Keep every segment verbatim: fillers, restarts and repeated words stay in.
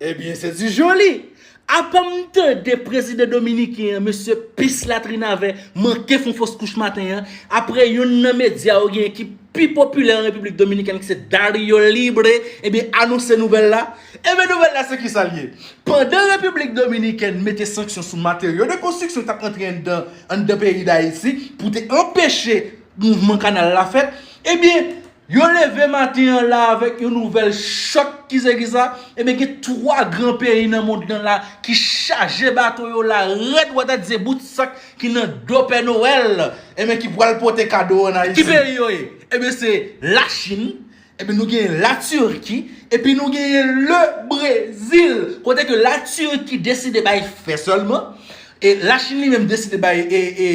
Ebyen, se di joli. Apa m tande prezidan dominiken an, mesye Pis Latrinavè, manke fè yon fos kouch maten an, apre yonn nan medya yo genyen ki pi popilè an Repiblik Dominikèn, ki se Dario Libre, ebyen, anonse nouvèl la. Ebyen, nouvèl la, se ki sa l ye? Pandan Repiblik Dominikèn mete sanksyon sou materyo de konstriksyon k t ap rantre anndan, anndan peyi Dayiti pou te anpeche mouvman kanal la fèt, ebyen, yo leve maten an la avèk yon nouvèl chòk ki se ki sa, ebyen, gen twa gran peyi nan mond lan la ki chaje bato yo la rèd, w a ta di se bout sak ki nan do Pè Nowèl, ebyen, ki pral pote kado ann Ayiti. Ki peyi yo ye? Ebyen, se Lachin, epi nou genyen Latirki, epi nou genyen le Brezil, kote ke Latirki deside bay fè sèlman, e Lachin li menm deside bay e, e,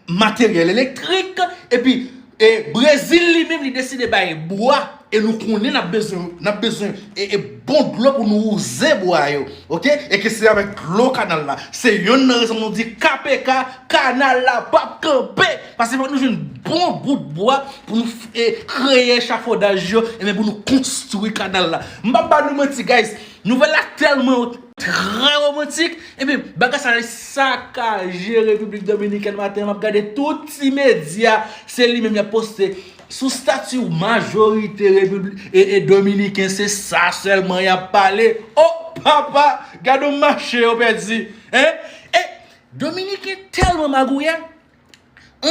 materyèl elektrik, epi e Brezil li menm li deside bay bwa, e nou konnen n ap bezwen, n ap bezwen e, e bon dlo pou nou wouze bwa yo, oke? E ke se avèk dlo kanal la. Se yonn nan rezon nou di K P K, kanal la p ap kanpe, paske fòk nou jwenn bon bout bwa pou nou f- e, kreye echafodaj yo, ebyen, pou nou konstwi kanal la. M p ap ba nou manti, guys. Nouvèl la tèlman trè romantik, ebyen, bagay sa la sakaje Repiblik Dominikèn maten an. M ap gade tout ti medya, se li menm y ap poste. Sou stati majorite Repibli- e, e Dominiken, se sa sèlman y ap pale. O papa, gade yon mache yo pèdi. Hein? E Dominiken tèlman magouyè.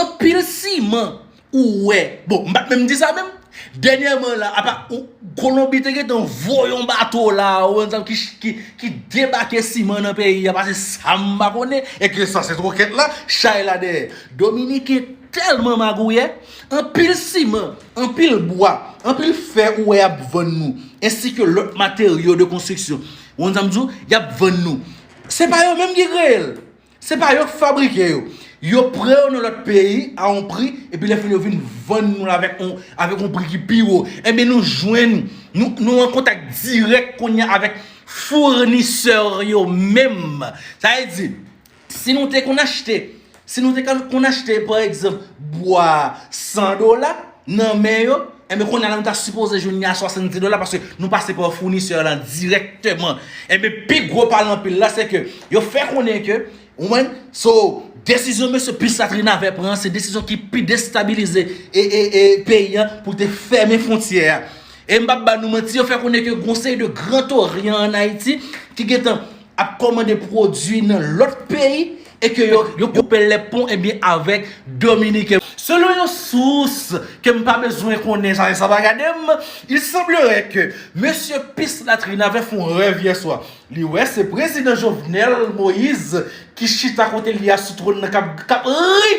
Anpil siman ou wè. Bon, m pa t menm di sa menm. Dènyèman la, apa ou, Kolonbi te gentan voye yon bato la, ou konn sa ki, ki, ki debake siman nan peyi a, pase sa m pa konnen, e ke sa se twokèt la, chay la dèyè. Dominiken tèlman magouyè, anpil siman, anpil bwa, anpil fè ou wè y ap vann nou, ensi ke lòt materyo de konstriksyon. Ou konn sa m di w, y ap vann nou. Se pa yo menm ki kreye l. Se pa yo k fabrike yo. Yo pran yo nan lòt peyi a yon pri, epi lè fini yo vin vann nou l avèk yon, avèk yon pri ki pi wo. Ebyen, nou jwenn, nou, nou an kontak dirèk kounye a avèk founisè yo menm. Sa vle di, si nou te konn achte, si nou te konn achte, pa egzanp, bwa a san dola, nan men yo, enben, kounye a la, nou ta sipoze jwenn li a swasanndis dola, paske nou pase pa founisè lan dirèkteman. Enben, pi gwo pale anpil la, se ke yo fè konnen ke, ou konprann, so, desizyon mesye Pis Latrinavè pran, se desizyon ki pi destabilize e, e, e, peyi a pou te fèmen fwontyè a. E m p ap ba nou manti, yo fè konnen ke gon seri de Gran Oryan ann Ayiti ki gentan ap kòmande pwodui nan lòt peyi e ke yo, yo koupe lè pon, ebyen, avèk Dominiken. Selon yon sous ke m pa bezwen konnen, sa, sa pa gade m, il semblerait que mesye Pis Latrinavè fè yon rèv yè swa. Li wè se prezidan Jovenel Moïse ki chita kote li a sou twòn nan k ap, k ap ri.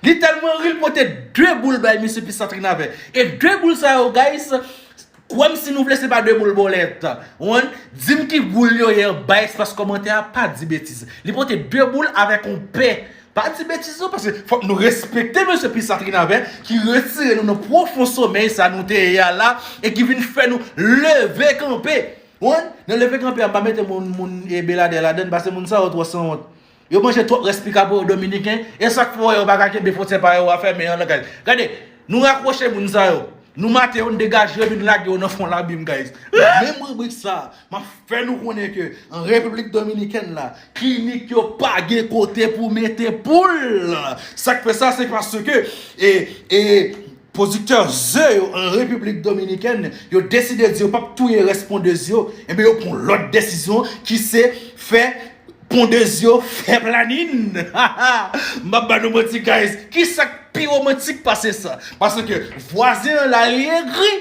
Li tèlman ri, li pote de boul bay mesye Pis Latrinavè. E de boul sa yo, guys, kwè m si nou vle, se pa de boul bòlèt. Ou konprann? Di m ki boul yo ye, bay espas kòmantè a, pa di betiz. Li pote de boul avèk yon pè. Pa di betiz non, paske fòk nou respekte mesye Pis Latrinavè ki retire nou nan pwofon somèy sa nou te ye a la e ki vin fè nou leve kanpe. Ou konprann? Nan leve kanpe a, m pa mete moun, moun e Beladè ladann, paske moun sa yo twò sanwont. Yo manje twòp rès pikapo yo dominiken, e sa k fè w wè yo pa ka kenbe fwontyè pa yo a fèmen an nan kay. Gade, nou rakwoche moun sa yo. Nou mate yo, n degaje yo, epi n lage yo nan fon labim, guys. Menm ribrik sa, m ap fè nou konnen ke an Repiblik Dominikèn la, klinik yo pa gen kote pou mete poul. Sa k fè sa, se paske, e, e, pwodiktè ze yo an Repiblik Dominikèn, yo deside di yo p ap touye rès pondez yo, enben yo pran lòt desizyon ki se fè pondez yo fè planin. M ap ba nou manti, guys. Kisa k pi womantik pase sa? Paske vwazen an la, li egri.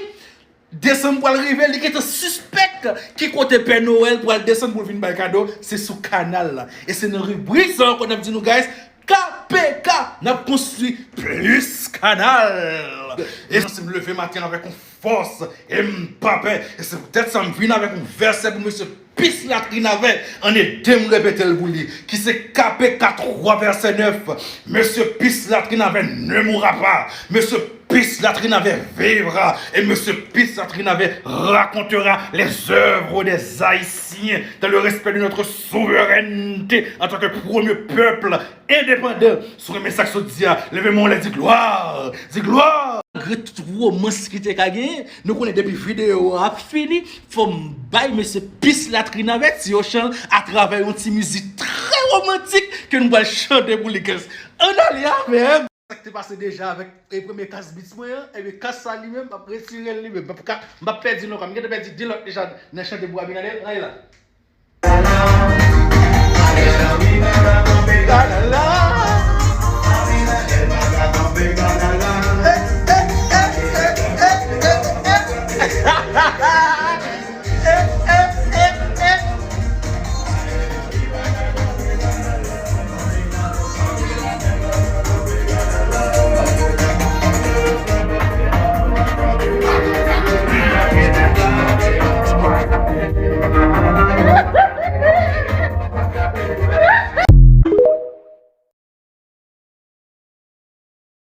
Desanm pral rive, li gentan sispèk ki kote Pè Nowèl pral desann pou l vin bay kado, se sou kanal la. E se nan ribrik sa ankò n ap di nou, guys, K P K, n ap konstwi plis kanal. E si m leve maten avèk yon fòs, e m pa pè. E se poutèt sa m vin avèk yon vèsè pou mesye Pis Latrinavè, ann ede m repete l pou li, ki se K P K twa vèsè nèf. Mesye Pis Latrinavè ne mourra pas. Mesye Pis Latrinavè vivra et Monsieur Pis Latrinavè racontera les œuvres des Haïtiens dans le respect de notre souveraineté en tant que premier peuple indépendant. Si w renmen sa k sot di a, leve men w lè di glwa, di glwa. Malgre tout womans ki te ka genyen, nou konnen depi videyo a ap fini, fò m bay mesye Pis Latrinavè ti Ochan atravè yon ti mizik trè womantik ke nou pral chante pou li, guys. Ann ale avè m. Sa k te pase deja avèk e premye kas Beats mwen an, ebyen kas sa li menm, m ap retire l li menm. M p ap ka, m p ap pèdi l ankò. M gentan pèdi de lòt deja nan chante pou Abinader. Ann ale la.